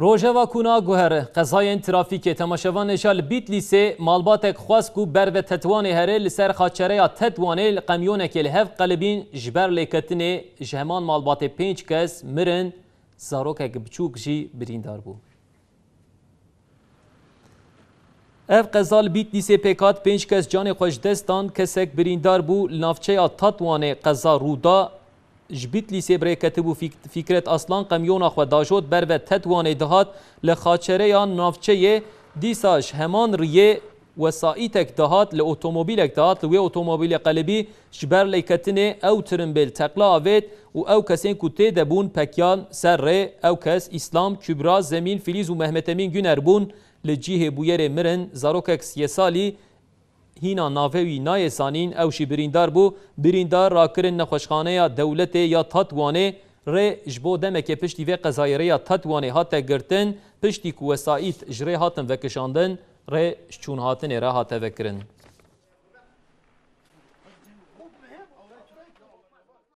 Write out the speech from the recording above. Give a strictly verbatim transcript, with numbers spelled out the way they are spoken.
Rojeva ku naguhere, qezayên trafîkê. Temaşevanê, ji li Bîtlîsê malbatek xwest ku ber ve Tetwanê here li ser xaçereya Tetwanê li qemyonekê li hev qelibîn, ji ber lêketinê ji heman malbatê pênc kes mirin, zarokek biçûk jî birîndar bû. Ev qeza li Bîtlîsê pêk hat, pênc kes canê xwe ji dest dan, kesek birîndar bû. Li navçeya Tatwanê qeza rû da. Ji Bîtlîsê bi rê ketibû Fîk-, Fîkret Aslan qemyona xwe dajot, ber ve Tetwanê dihat, li xaçereya navçeyê, dîsa ji heman riyê wesayîtek dihat, li otomobîlek dihat, li wê otomobîlê qelibî, ji ber lêketinê ew tirimbêl teqla avêt û ew kesên ku tê de bûn pekiyan ser rê. Ew kes Îslam, Kübra, Zemîn, Filîz û Mehmet Emîn Güner bûn. Li cihê bûyerê mirin, zarokek siyê salî, hîna navê wî nayê zanîn, ew jî birîndar bû. Birîndar rakirin nexweşxaneya dewletê ya Tatwanê. Rê ji bo demekê piştî vê qezayê rêya Tatwanê hate girtin, piştî ku wesayît ji rê hatin vekişandin, rê ji çûnhatinê re hate vekirin.